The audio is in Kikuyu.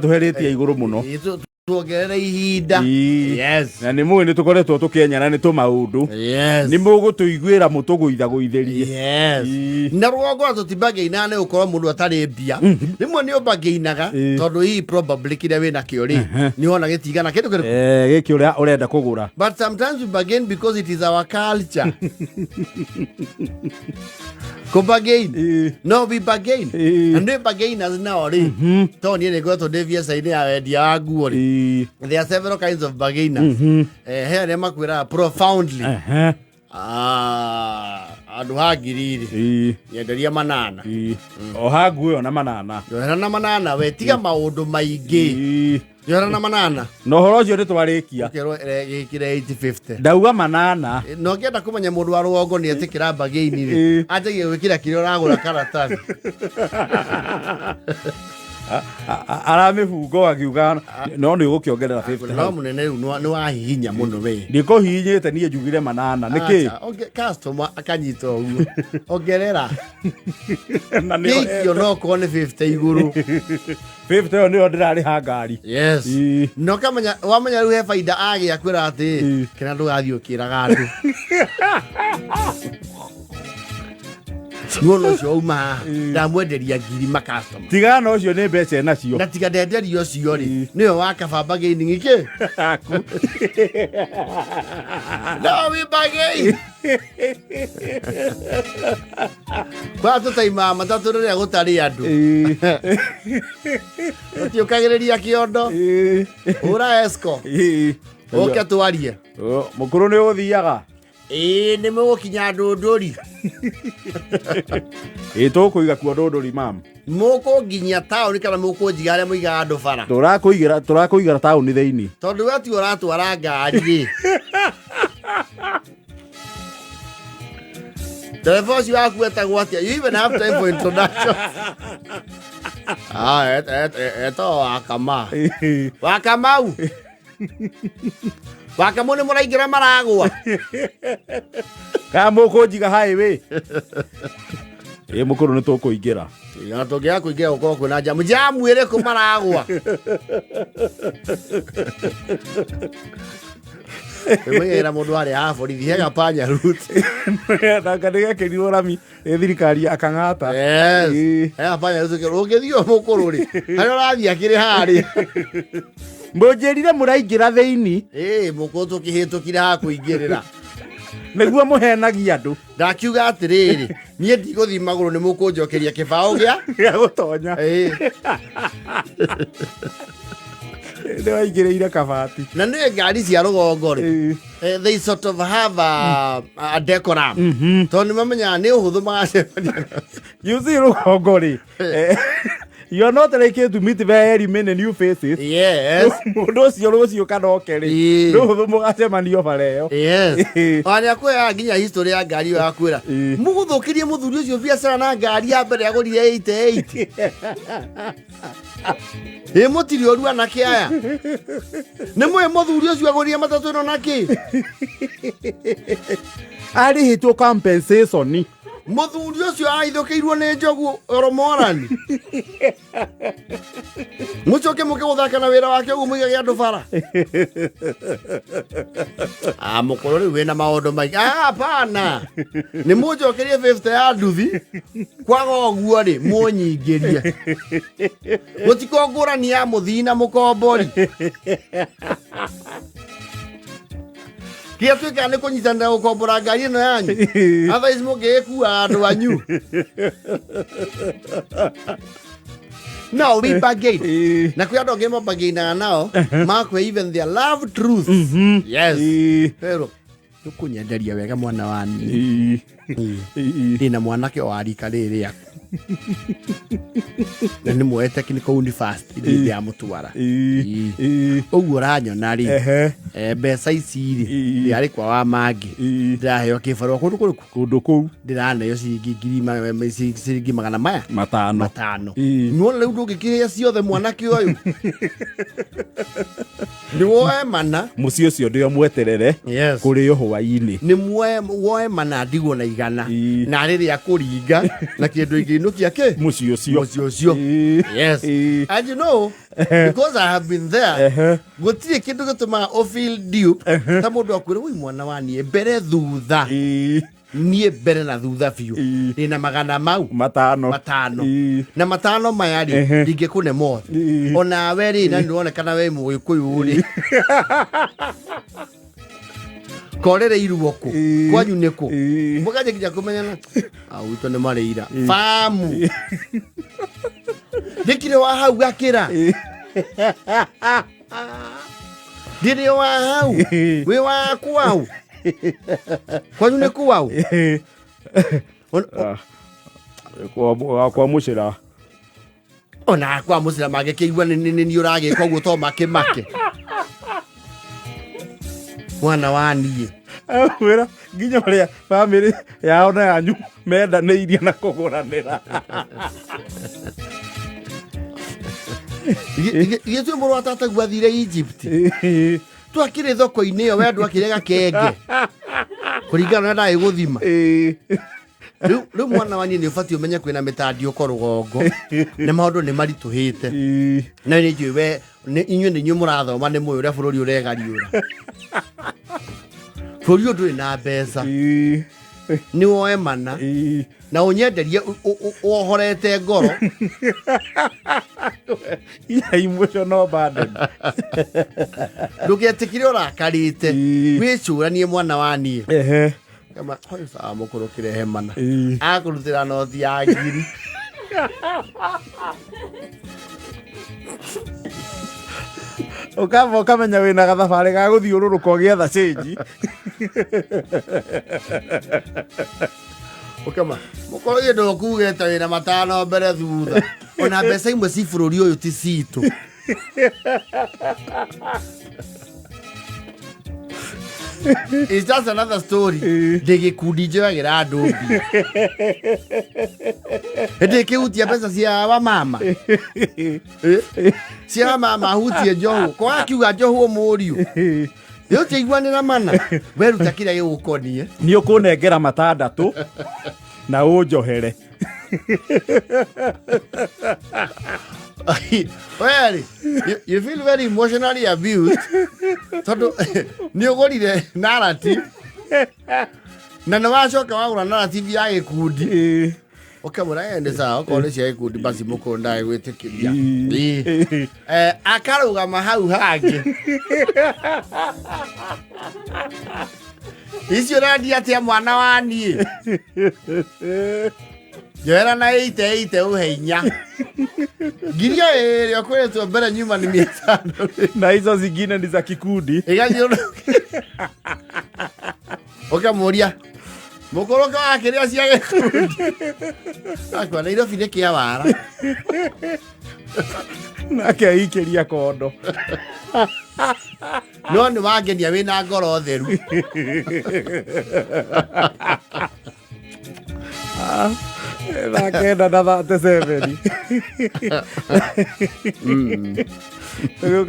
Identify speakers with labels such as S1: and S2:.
S1: Tũherĩtie igũrũ mũno.
S2: Ĩ, tuongerere ihinda.
S1: Ĩĩ.
S2: Yes.
S1: Na nĩ mũĩ nĩ tũkoretwo tũkĩenyana nĩ tũmaũndũ.
S2: Yes.
S1: Nĩ mũgũtũiguĩra mũtũgũithagũithĩrie.
S2: Yes.
S1: Ĩĩ.
S2: Na rũgongo na tũtibangĩinaga nĩ gũkorwo mũndũ atarĩ mbia. Rĩmwe nĩ ũbangĩinaga
S1: Ĩĩ.
S2: tondũ hihi probably kĩrĩa wĩ nakĩo rĩ nĩ wona gĩtigana kĩndũ kĩrĩkũ.
S1: Eh, gĩkĩ ũrĩa ũrenda kũgũra.
S2: But sometimes we bargain because it is our culture. Kũ bargain.
S1: Ĩĩ.
S2: No we bargain.
S1: Ĩĩ.
S2: Na nĩ bargainers nao rĩ. Tondũ niĩ nĩ ngoretwo ndĩ biacara-inĩ ya wendia wa nguo rĩ.
S1: Ĩĩ.
S2: There are several kinds of bargainers. Eh, he arĩa makwĩraga profoundly.
S1: Ehe.
S2: Ah, handũ ha ngiri rĩ
S1: Ĩĩ.
S2: nyenderia manana.
S1: Ĩĩ. Oha nguo ĩyo na manana.
S2: Njohera na manana we tiga maũndũ maingĩ.
S1: Ĩĩ.
S2: Njohera na manana.
S1: Na ũhoro ũcio nĩ twarĩkia.
S2: Ũkerwo gĩkĩre 850.
S1: Ndauga manana.
S2: Na ũngĩenda kũmenya mũndũ wa rũgongo nĩ etĩkĩra mbagĩini rĩ
S1: Ĩĩ.
S2: anjagia gwĩkĩra kĩrĩa ũragũra karatathi.
S1: Aramĩbungo akiuga no nĩ ũgũkĩongerera 50.
S2: No mũnene rĩu nĩ wahihinya mũno we.
S1: Ndikũhihinyĩte niĩ njugire manana. Nĩkĩ?
S2: Acha, customer akanyita ũguo ongerera.
S1: Na nĩyo
S2: Gĩikio no korwo nĩ 50 igũrũ.
S1: 50 ĩyo nĩyo ndĩrarĩha ngari.
S2: Yes.
S1: Ĩĩ.
S2: Na ũkamenya wamenya rĩu he baida agĩa kwĩra atĩ
S1: Ĩĩ.
S2: kĩna ndũgathiĩ ũkĩraga andũ. Nuona ũcio wauma haha ndamwenderia ngiri makastoma.
S1: Tigana na ũcio nĩ mbeca enacio.
S2: Na tiga ndenderia ũcio rĩ nĩwe wakaba bargaining kĩ?
S1: Aku.
S2: No we bargain. Kwa tũtaimaga matatũ rĩrĩa gũtarĩ andũ.
S1: Ĩĩ.
S2: Tũtiũkagĩrĩria kĩondo.
S1: Ĩĩ.
S2: Hũra esco.
S1: Ĩĩ.
S2: Ũke twarie.
S1: Ũ, Mũkũrũ nĩ ũgũthiaga.
S2: Ĩĩ nĩ mũgũkinya ndũndũri.
S1: Ĩĩ tũkũiga kuo ndũndũri mam.
S2: Mũkũnginyia taũni kana mũkũnjiga harĩa mũigaga andũ bara.
S1: Tũrakũigĩra tũrakũigĩra taũni thĩinĩ.
S2: Tondũ we tiwe ũratwara ngari rĩ. Ndereba ũcio waku etagwo atĩa? You even have time for introduction. Ah, etagwo Wakama. Wakamau. Wakamau nĩ mũraingĩra maragwa.
S1: Kana mũkũnjiga highway. Ĩĩ mũkũrũ nĩ tũkũingĩra.
S2: Na tũngĩaga kũingĩra gũkorwo kwĩna jamu. Jamu ĩrĩkũ maragwa? Wĩmenyagĩra mũndũ arĩa ha borithi he gapanya route.
S1: Nanga nĩ gekĩrirwo rami nĩ thirikari akang'ata.
S2: Yes.
S1: Ĩĩ.
S2: He gapanya route ũngĩthiĩ o mũkũrũ rĩ. Harĩa ũrathiĩ akĩrĩ harĩa.
S1: Mũnjĩrire mũraingĩra thĩinĩ
S2: Ĩĩ mũkũrũ tũkĩhĩtũkire ha kũingĩrĩra.
S1: nĩguo mũhenagia andũ
S2: Ndakiuga atĩrĩrĩ, niĩ ndigũthiĩ magũrũ nĩ mũkũnjokeria kĩbaũ gĩa
S1: gĩa gũtonya.
S2: Ĩĩ.
S1: Nĩ waingĩrĩire kabati.
S2: Na nĩ ngari cia rũgongo rĩ.
S1: Ĩĩ.
S2: They sort of have a decorum. Tondũ nĩ mamenyaga nĩ ũhũthũ magacemania.
S1: You see rũgongo rĩ. You are not likely to meet very many new faces.
S2: Yes.
S1: Mũndũ ũcio rũciũ kana oke rĩ.
S2: Ĩĩ.
S1: Nĩ ũhũthũ mũgacemanio bara ĩyo.
S2: Yes.
S1: Ĩĩ.
S2: Ona nĩ akwĩraga nginya history ya ngari ĩyo akwĩra.
S1: Ĩĩ.
S2: Mũgũthũkĩrie mũthuri ũcio biacara na ngari ya mbere agũrire 88. Ĩ mũtirĩ ũru anake aya. Nĩ mũĩ mũthuri ũcio agũrire matatũ ĩno na kĩ?
S1: Arĩhĩtwo compensation.
S2: Mũthuri ũcio aithũkĩirwo nĩ njogu oromorani. Mũcoke mũke gũthaka na wĩra wake ũguo mũigage andũ bara. Ah, mũkũrũ rĩu wĩna maũndũ maingĩ. Ah, hapana. Nĩ mũnjokerie 50 ya nduthi. Kwaga ũguo rĩ, mũnyingĩrie. Gũtikorwo ngũrani ya mũthii na mũkombori. Kĩrĩa twĩkaga nĩ kũnyitanĩra gũkombora ngari ĩno yanyu. Otherwise mũngĩgĩkua andũ anyu. No, we bargain.
S1: Ĩĩ.
S2: Na kwĩ andũ angĩ mabagainaga nao makwe even their love truth. Yes.
S1: Ĩĩ.
S2: Pero tũkũnyenderia wega mwana wa niĩ.
S1: Ĩĩ. Ĩĩ.
S2: Ndĩna mwanake wa rika rĩrĩ rĩaku. Na nĩ muoe technical university ndĩ ndĩramũtwara.
S1: Ĩĩ. Ĩĩ.
S2: Ũguo ũranyona rĩ
S1: Ehe.
S2: mbeca ici rĩ
S1: Ĩĩ.
S2: ndĩrarĩ kwa wa mangĩ
S1: Ĩĩ.
S2: ndĩraheo kĩbarũa kũndũ kũrĩkũ
S1: Kũndũ kũu
S2: ndĩraneo ciringi ngiri ciringi magana maya
S1: matano.
S2: matano
S1: Ĩĩ.
S2: nĩwona rĩu ndũngĩkĩrĩa ciothe mwanake ũyũ. Nĩ woe mana.
S1: Mũciĩ ũcio ndĩo mweterere
S2: Yes.
S1: kũrĩo hwainĩ.
S2: Nĩ woe mana ndigwo na 100.
S1: Ii.
S2: Na rĩrĩa kũringa na kĩndũ ingĩinũkia kĩ
S1: Mũciĩ ũcio.
S2: Mũciĩ ũcio.
S1: Ii.
S2: Yes.
S1: Ii.
S2: And you know, because I have been there, gũtirĩ kĩndũ gĩtũmaga ũ feel dupe ta mũndũ akwĩra woi mwana wa niĩ mbere thutha.
S1: Ii.
S2: Niĩ mbere na thutha biũ.
S1: Ii.
S2: Ndĩna magana mau
S1: 5.
S2: 5.
S1: Ii.
S2: Na 5 maya rĩ, ndingĩkũne mothe.
S1: Ii.
S2: Onawe rĩ, na nĩũronekana we mũgĩkũyũ rĩ. Korereirwo kũ?
S1: Ii.
S2: Kwanyu nĩ kũ?
S1: Ii.
S2: Mũkanjia nginya kũmenyana. Au gwitũ nĩ marĩira. Bamu. Ndĩkĩrĩ wa hau gakĩra. Ndĩrĩ wa hau. Wĩ wa kwau. Kwanyu nĩ kwau.
S1: Kwa mũcĩra.
S2: Ona kwa mũcĩra mangĩkĩigua nĩ niĩ ũragĩka ũguo to makĩmake. Mwana wa niĩ.
S1: Akwĩra nginya ũrĩa bamĩrĩ yao na yanyu mendanĩirie na kũgũranĩra.
S2: Ithuĩ mũrũ wa tataguo athire Egypt. Twakĩrĩ thoko-inĩ ĩyo we andũ akĩrĩ gakenge. Kũringana na ndarĩ gũthima. Rĩu mwana wa niĩ nĩ ũbatiĩ ũmenye kwĩna mĩtandiũko rũgongo na maũndũ nĩ maritũhĩte. Na nĩ njũĩ we inyuĩ nĩ inyuĩ mũrathoma nĩ mũĩ ũrĩa bũrũri ũregariũra. Bũrũri ũyũ ndũrĩ na mbeca. Nĩ woe mana na ũnyenderie wohorete ngoro.
S1: Emotional burden.
S2: Ndũgetĩkĩre ũrakarĩte. Wĩcũranie mwana wa niĩ. Kama hoyo sawa mũkũrũ kĩrehe mana. Akũrutĩra noti ya 1000.
S1: Ũkamba ũkamenya wĩna gathabarĩ ga gũthiũrũrũka ũgĩetha cĩnji.
S2: Ũkama mũkũrũ githĩ ndũkugĩte wĩna 5 mbere thutha. Ona mbeca imwe ci bũrũri ũyũ ti citũ. It's just another story. Ndĩ gĩkundi njoyagĩra andũ mbia. Ndĩ kĩhutia mbeca cia wa mama. Cia wa mama hutie njohwo. Ko akiuga njohwo mũriũ. Rĩu ũtiaiguanĩra mana. Weruta kĩrĩa gĩgũkoniĩ.
S1: Nĩ ũkũnengera 6 na ũnjohere.
S2: Well, you feel very emotionally abused. Tondũ nĩ ũgũrire narrative na nĩ wacoka wagũra narrative ya gĩkundi. Ũkamwĩra, nĩ sawa, okorwo nĩ cia gĩkundi basi mũkũrũ ndagĩgwĩtĩkĩria. Akarũgama hau hangĩ. Icio ũrendia atĩa mwana wa niĩ? Njoera na ĩite ĩite ũhe 4. Ngiria ĩrĩa ũkoretwo mbere nyuma nĩ 500.
S1: Na hizo zingine ni za kikundi.
S2: Ĩgathiũrũrũka. Ũkamũria, mũkũrũka wa kĩrĩa cia gĩkundi. Akwa Nairobi nĩ kĩa wara.
S1: Nake aikĩria kondo.
S2: No nĩ wangenia wĩna ngoro theru.
S1: Thaa 9 na 37. Tũgĩũka.